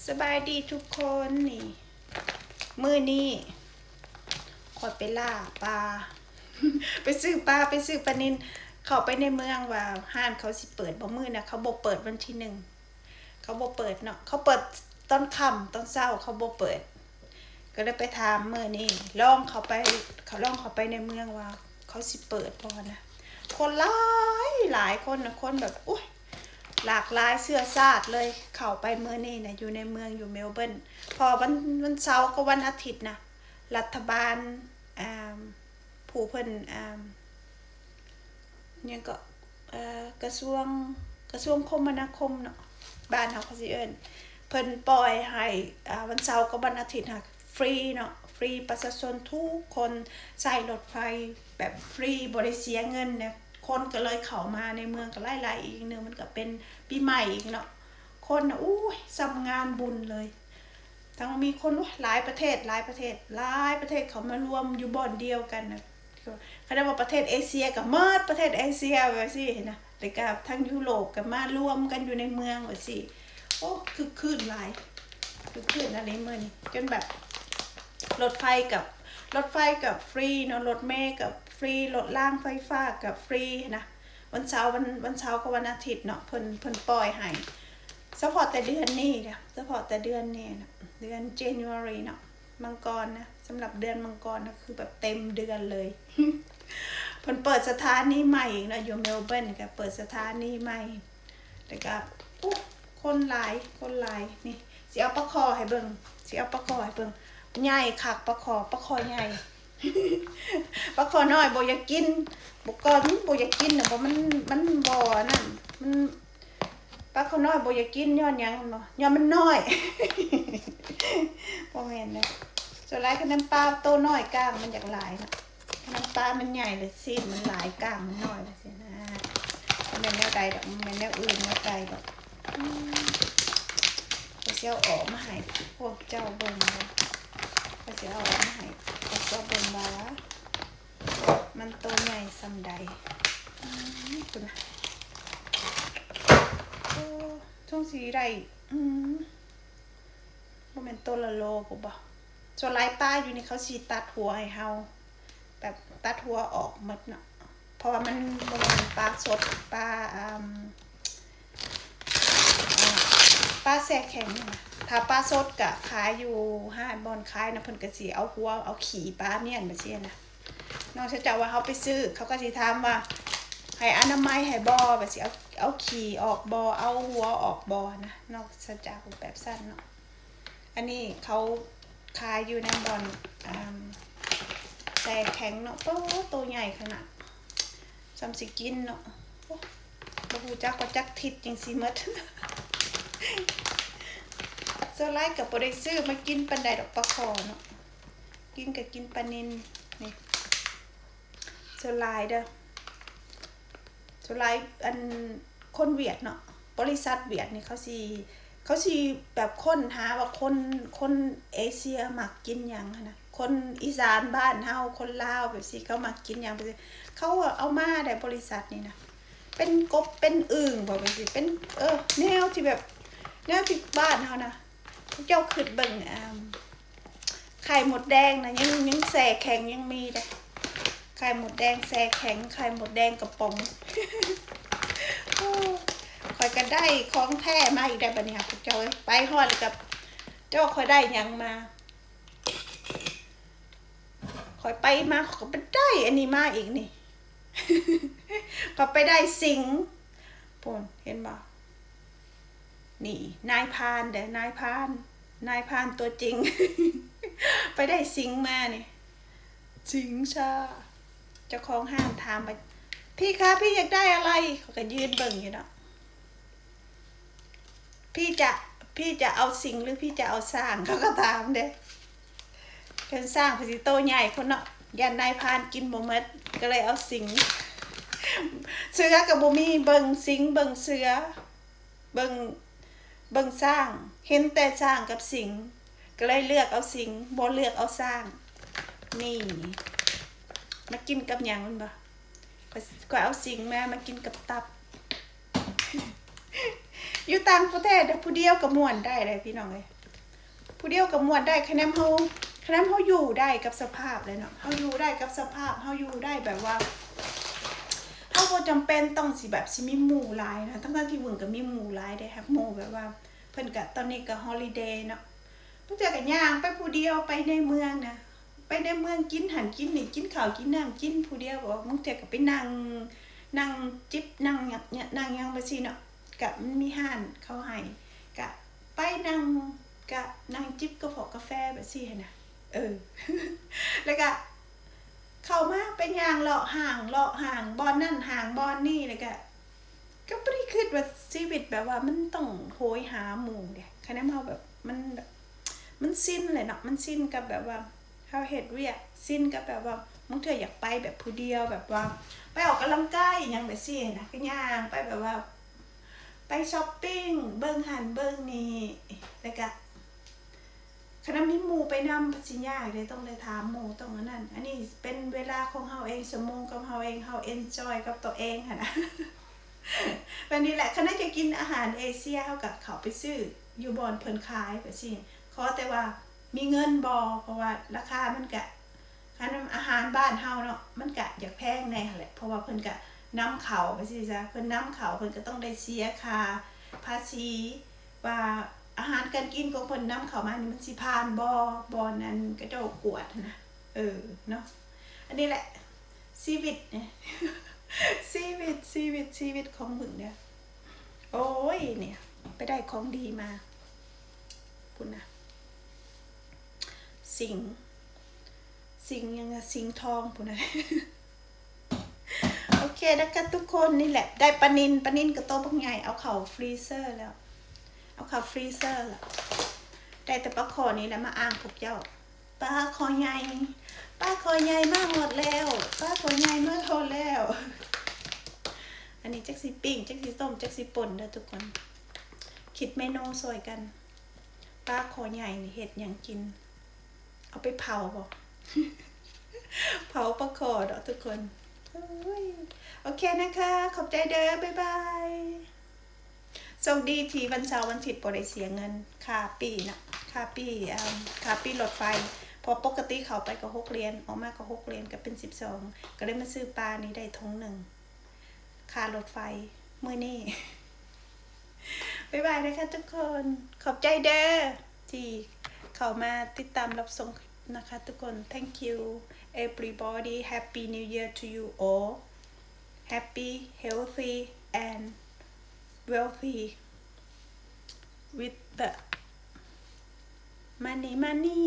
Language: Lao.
ສະບາຍດີທຸກຄົນ ນີ້ ມື້ນີ້ຂ້ອຍໄປລ່າປາ ໄປຊື້ປາ ໄປຊື້ປານິນ ເຂົ້າໄປໃນເມືອງວ່າຮ້ານເຂົາຊິເປີດບໍ່ ມື້ນະ ເຂົາບໍ່ເປີດວັນທີໜຶ່ງ ເຂົາບໍ່ເປີດເນາະ ເຂົາເປີດຕອນຄ່ຳ ຕອນເຊົ້າເຂົາບໍ່ເປີດ ກໍເລີຍໄປຖາມມື້ນີ້ ລອງເຂົ້າໄປ ເຂົາລອງເຂົ້າໄປໃນເມືອງວ່າເຂົາຊິເປີດບໍ່ນະ ຄົນຫຼາຍ ຫຼາຍຄົນນະ ຄົນແບບ ໂອ້ຍ ຫຼາກຫຼາຍເຊື້ອຊາດເລີຍ ເຂົ້າໄປມື້ນີ້ນະ ຢູ່ໃນເມືອງ ຢູ່ເມລເບີນ ເພາະວ່າວັນ ວັນເສົາກັບວັນອາທິດນະ ລັດຖະບານ ອ່າ ຜູ້ເພິ່ນ ອ່າ ຫຍັງເກາະ ເອີ ກະຊວງ ກະຊວງຄົມມະນາຄົມເນາະ ບ້ານເຮົາເຂົາຊິເອີ້ນ ເພິ່ນປ່ອຍໃຫ້ ອ່າ ວັນເສົາກັບວັນອາທິດຫັ້ນຟຣີເນາະ ຟຣີ ປະຊາຊົນທຸກຄົນໃຊ້ລົດໄຟແບບຟຣີ ບໍ່ໄດ້ເສຍເງິນນະ ຄົນກໍເລີຍເຂົ້າມາໃນເມືອງກໍຫຼາຍໆ ອີກໜຶ່ງມັນກໍເປັນປີໃໝ່ອີກເນາະ ຄົນນະ ໂອ້ຍ ສ່ຳງານບຸນເລີຍ ທັງມີຄົນ ໂອ້ຍ ຫຼາຍປະເທດ ຫຼາຍປະເທດ ຫຼາຍປະເທດເຂົ້າມາລວມຢູ່ບ່ອນດຽວກັນນະ ຄັນວ່າປະເທດເອເຊຍກໍໝົດປະເທດເອເຊຍວ່າຊີ້ນະ ແລ້ວກໍທັງຢູໂຣບກໍມາລວມກັນຢູ່ໃນເມືອງວ່າຊີ້ ໂອ້ ຄຶກຄື້ນຫຼາຍ ຄຶກຄື້ນອີ່ຫຼີມື້ນີ້ ຈົນແບບລົດໄຟກັບ ລົດໄຟກັບຟຣີເນາະ ລົດເມກັບຟຣີ ລົດລາງໄຟຟ້າກັບຟຣີນະ ວັນເສົາ ວັນ ວັນເສົາກັບວັນອາທິດເນາະ ເພິ່ນ ເພິ່ນປ່ອຍໃຫ້ ສະເພາະແຕ່ເດືອນນີ້ນະ ສະເພາະແຕ່ເດືອນນີ້ນະ ເດືອນ January ເນາະ ມັງກອນນະ ສຳລັບເດືອນມັງກອນນະ ຄືແບບເຕັມເດືອນເລີຍ ເພິ່ນເປີດສະຖານີໃໝ່ອີກເນາະ ຢູ່ເມລເບີນກໍເປີດສະຖານີໃໝ່ ແລ້ວກໍ ໂອ້ ຄົນຫຼາຍ ຄົນຫຼາຍ ນີ້ ຊິເອົາປາຄໍ່ໃຫ້ເບິ່ງ ຊິເອົາປາຄໍ່ໃຫ້ເບິ່ງ ໃຫຍ່ຄັກປາຄໍ່ ປາຄໍ່ໃຫຍ່ ປາຄໍ່ນ້ອຍບໍ່ຢາກກິນ ບໍ່ ກ່ອນມັນບໍ່ຢາກກິນນະ ບໍ່ ມັນ ມັນບໍ່ອັນນັ້ນ ມັນ ປາຄໍ່ນ້ອຍບໍ່ຢາກກິນຍ້ອນຫຍັງແມ່ນບໍ່? ຍ້ອນມັນນ້ອຍ ບໍ່ແມ່ນເດ້ ສ່ວນຫຼາຍຄັນແມ່ນປາໂຕນ້ອຍກ້າງມັນຢາກຫຼາຍເນາະ ຄັນແມ່ນປາມັນໃຫຍ່ແລ້ວຊີ້ນມັນຫຼາຍກ້າງມັນນ້ອຍຈັ່ງຊີ້ນະ ບໍ່ແມ່ນແນວໃດດອກ ບໍ່ແມ່ນແນວອື່ນແນວໄກດອກ ອືມ ຂ້ອຍຊິເອົາອອກມາໃຫ້ພວກເຈົ້າເບິ່ງເດີ ຂ້ອຍຊິເອົາອອກມາໃຫ້ພວກເຈົ້າເບິ່ງວ່າ ມັນໂຕໃຫຍ່ສ່ຳໃດ ອືມ ພຸ້ນນະ ໂອ້ ສົງຊິໄດ້ ອືມ ບໍ່ແມ່ນໂຕລະໂລພຸ້ນບໍ? ສ່ວນຫຼາຍປາຢູ່ນີ້ເຂົາຊິຕັດຫົວໃຫ້ເຮົາ ແບບຕັດຫົວອອກໝົດເນາະ ເພາະວ່າມັນບໍ່ແມ່ນປາສົດ ປາ ອາ ອ່າ ປາແຊ່ແຂງນີ້ນະ ຖ້າປາສົດກະຂາຍຢູ່ຮ້ານບ່ອນຂາຍນະ ເພິ່ນກະຊິເອົາຫົວ ເອົາຂີ້ປາມ້ຽນແບບຊີ້ນະ ນອກເສຍຈາກວ່າເຮົາໄປຊື້ ເຂົາກໍຊິຖາມວ່າໃຫ້ອະນາໄມໃຫ້ບໍ່ ວ່າຊິເອົາ ເອົາຂີ້ອອກບໍ່ ເອົາຫົວອອກບໍ່ນະ ນອກເສຍຈາກແບບຊັ້ນເນາະ ອັນນີ້ເຂົາຂາຍຢູ່ໃນບ່ອນ ອ່າ ແຊ່ແຂງເນາະ ໂຕ ໂຕໃຫຍ່ຂະໜາດ ສ່ຳຊິກິນເນາະ ໂອ້ ບໍ່ຮູ້ຈັກວ່າຈັກທິດຈັ່ງຊິໝົດ ສ່ວນຫຼາຍກໍບໍ່ໄດ້ຊື້ມາກິນປານໃດດອກ ປາຄໍ່ເນາະ ກິນກໍກິນປານິນ ນີ້ ສ່ວນຫຼາຍເດີ ສ່ວນຫຼາຍ ອັນ ຄົນຫວຽດເນາະ ບໍລິສັດຫວຽດນີ້ເຂົາຊິ ເຂົາຊິແບບຄົ້ນຫາວ່າຄົນ ຄົນເອເຊຍມັກກິນຫຍັງຫັ້ນນະ ຄົນອີສານບ້ານເຮົາ ຄົນລາວແບບຊີ້ ເຂົາມັກກິນຫຍັງແບບຊີ້ ເຂົາເອົາມາໄດ້ ບໍລິສັດນີ້ນະ ເປັນກົບເປັນອຶ່ງບໍ ແບບຊີ້ ເປັນ ເອີ ແນວທີ່ແບບ ແນວທີ່ບ້ານເຮົານະ ພວກເຈົ້າຄິດເບິ່ງ ອ່າ ໄຂ່ມົດແດງນະ ຍັງ ຍັງແຊ່ແຂງ ຍັງມີເດ້ ໄຂ່ມົດແດງແຊ່ແຂງ ໄຂ່ມົດແດງກະປ໋ອງ ໂອ້ ຂ້ອຍກະໄດ້ຂອງແທ້ມາອີກແລ້ວບາດນີ້ຫາ ພວກເຈົ້າເອີຍ ໄປຮອດແລ້ວກະ ເຈົ້າ ຂ້ອຍໄດ້ຫຍັງມາ ຂ້ອຍໄປມາ ຂ້ອຍກະໄປໄດ້ອັນນີ້ມາອີກນີ້ ຂ້ອຍໄປໄດ້ສິງ ພຸ້ນ ເຫັນບໍ່? ນີ້ນາຍພານເດີ ນາຍພານ ນາຍພານຕົວຈິງ ໄປໄດ້ສິງມານີ້ ສິງຊາ ເຈົ້າຂອງຮ້ານຖາມວ່າ ພີ່ຄະ ພີ່ຢາກໄດ້ອະໄລ? ຂ້ອຍກະຢືນເບິ່ງຢູ່ເນາະ ພີ່ຈະ ພີ່ຈະເອົາສິງ ຫຼື ພີ່ຈະເອົາຊ້າງ? ເຂົາກະຖາມເດ້ ຄັນຊ້າງເພິ່ນຊິໂຕໃຫຍ່ພຸ້ນເນາະ ຢ້ານນາຍພານກິນບໍ່ໝົດ ກະເລີຍເອົາສິງ ເສືອກະບໍ່ມີ ເບິ່ງສິງ ເບິ່ງເສືອ ເບິ່ງ ເບິ່ງຊ້າງ ເຫັນແຕ່ຊ້າງກັບສິງ ກະເລີຍເລືອກເອົາສິງ ບໍ່ເລືອກເອົາຊ້າງ ນີ້ ມາກິນກັບຫຍັງແມ່ນບໍ່? ຂ້ອຍ ຂ້ອຍເອົາສິງມາ ມາກິນກັບຕັບ ຢູ່ຕ່າງປະເທດ ຜູ້ດຽວກໍມ່ວນໄດ້ເດ້ພີ່ນ້ອງເອີຍ ຜູ້ດຽວກໍມ່ວນໄດ້ ຄະແນນເຮົາ ຄະແນນເຮົາຢູ່ໄດ້ກັບສະພາບເລີຍເນາະ ເຮົາຢູ່ໄດ້ກັບສະພາບ ເຮົາຢູ່ໄດ້ແບບວ່າ ເຮົາບໍ່ຈຳເປັນຕ້ອງຊິແບບຊິມີໝູ່ຫຼາຍນະ ທັງໆທີ່ເບິ່ງກໍມີໝູ່ຫຼາຍເດ້ ຫາກໝູ່ແບບວ່າ ເພິ່ນກະ ຕອນນີ້ກະຮອລິເດເນາະ ບາງເທື່ອກະຍ່າງໄປຜູ້ດຽວ ໄປໃນເມືອງນະ ໄປໃນເມືອງ ກິນຫັ້ນກິນນີ້ ກິນເຂົ້າກິນນ້ຳ ກິນຜູ້ດຽວ ບາງເທື່ອກະໄປນັ່ງ ນັ່ງຈິບ ນັ່ງຫຍັງ ນັ່ງຫຍັງໄປຊີ້ເນາະ ກະມັນມີຮ້ານເຂົາໃຫ້ ກະໄປນັ່ງ ກະນັ່ງຈິບກະເພາະກາແຟແບບຊີ້ຫັ້ນນະ ເອີ ແລ້ວກະ ເຂົ້າມາໄປຍ່າງເລາະຫ້າງ ເລາະຫ້າງ ບ່ອນນັ້ນຫ້າງບ່ອນນີ້ ແລ້ວກະ ກໍບໍ່ໄດ້ຄິດວ່າຊີວິດແບບວ່າມັນຕ້ອງໂຫຍຫາໝູ່ເດ້ ຄະແນນເຮົາແບບ ມັນແບບ ມັນຊິນແຫຼະເນາະ ມັນຊິນກັບແບບວ່າເຮົາເຮັດວຽກ ຊິນກັບແບບວ່າ ບາງເທື່ອຢາກໄປແບບຜູ້ດຽວ ແບບວ່າໄປອອກກຳລັງກາຍອີ່ຫຍັງແບບຊີ້ນະ ກໍຍ່າງໄປແບບວ່າ ໄປຊັອບປິງ ເບິ່ງຫັ້ນເບິ່ງນີ້ ແລ້ວກະ ຄັນວ່າມີໝູ່ໄປນຳ ມັນຊິຍາກເດ້ ຕ້ອງໄດ້ຖາມໝູ່ ຕ້ອງອັນນັ້ນ ອັນນີ້ເປັນເວລາຂອງເຮົາເອງ ຊົ່ວໂມງກັບເຮົາເອງ ເຮົາເອັນຈອຍກັບຕົວເອງຫັ້ນນະ ແບບນີ້ແຫຼະ ຄັນວ່າຢາກກິນອາຫານເອເຊຍ ເຮົາກໍເຂົ້າໄປຊື້ຢູ່ບ່ອນເພິ່ນຂາຍແບບຊີ້ ຂໍແຕ່ວ່າມີເງິນບໍ່ ເພາະວ່າລາຄາມັນກະ ຄັນອາຫານບ້ານເຮົາເນາະ ມັນກະຢາກແພງແດ່ຫັ້ນແຫຼະ ເພາະວ່າເພິ່ນກະນຳເຂົ້າ ວ່າຊີ້ຊະ ເພິ່ນນຳເຂົ້າ ເພິ່ນກະຕ້ອງໄດ້ເສຍຄ່າພາສີ ວ່າອາຫານການກິນຂອງເພິ່ນນຳເຂົ້າມານີ້ ມັນຊິຜ່ານບໍ່ ບ່ອນອັນເຂົາເຈົ້າກວດຫັ້ນນະ ເອີ ເນາະ ອັນນີ້ແຫຼະ ຊີວິດ ຊີວິດ ຊີວິດ ຊີວິດຂອງມຶງເດີ້ ໂອ້ຍ ນີ້ ໄປໄດ້ຂອງດີມາ ພຸ້ນນະ ສິງ ສິງຫຍັງ ສິງທອງພຸ້ນນະ ໂອເຄນະຄະທຸກຄົນ ນີ້ແຫຼະ ໄດ້ປານິນ ປານິນກໍໂຕບັກໃຫຍ່ ເອົາເຂົ້າຟຣີເຊີແລ້ວ ເອົາເຂົ້າຟຣີເຊີແລ້ວ ໄດ້ແຕ່ປາຄໍ່ນີ້ແຫຼະມາອ້າງພວກເຈົ້າ ປາຄໍ່ໃຫຍ່ ປາຄໍ່ໃຫຍ່ມາຮອດແລ້ວ ປາຄໍ່ໃຫຍ່ມາຮອດແລ້ວ ອັນນີ້ຈັກຊິປີ້ງ ຈັກຊິຕົ້ມ ຈັກຊິປົ່ນເດີ້ທຸກຄົນ ຄິດເມນູຊ່ວຍກັນ ປາຄໍ່ໃຫຍ່ນີ້ເຮັດຫຍັງກິນ ເອົາໄປເຜົາບໍ ເຜົາປາຄໍ່ເນາະທຸກຄົນ ໂອເຄນະຄະ ຂອບໃຈເດີ້ ບາຍບາຍ ໂຊກດີທີ່ວັນເສົາວັນອາທິດບໍ່ໄດ້ເສຍເງິນຄ່າປີ້ນະ ຄ່າປີ້ ເອີ່ມ ຄ່າປີ້ລົດໄຟ ເພາະປົກກະຕິເຂົ້າໄປກໍຫົກຫຼຽນ ອອກມາກໍຫົກຫຼຽນ ກໍເປັນສິບສອງ ກໍເລີຍມາຊື້ປານີ້ໄດ້ຖົງໜຶ່ງ ຄ່າລົດໄຟມື້ນີ້ ບາຍບາຍນະຄະທຸກຄົນ ຂອບໃຈເດີ້ທີ່ເຂົ້າມາຕິດຕາມຮັບຊົມນະຄະທຸກຄົນ Thank you everybody Happy New Year to you all Happy healthy and wealthy with the money money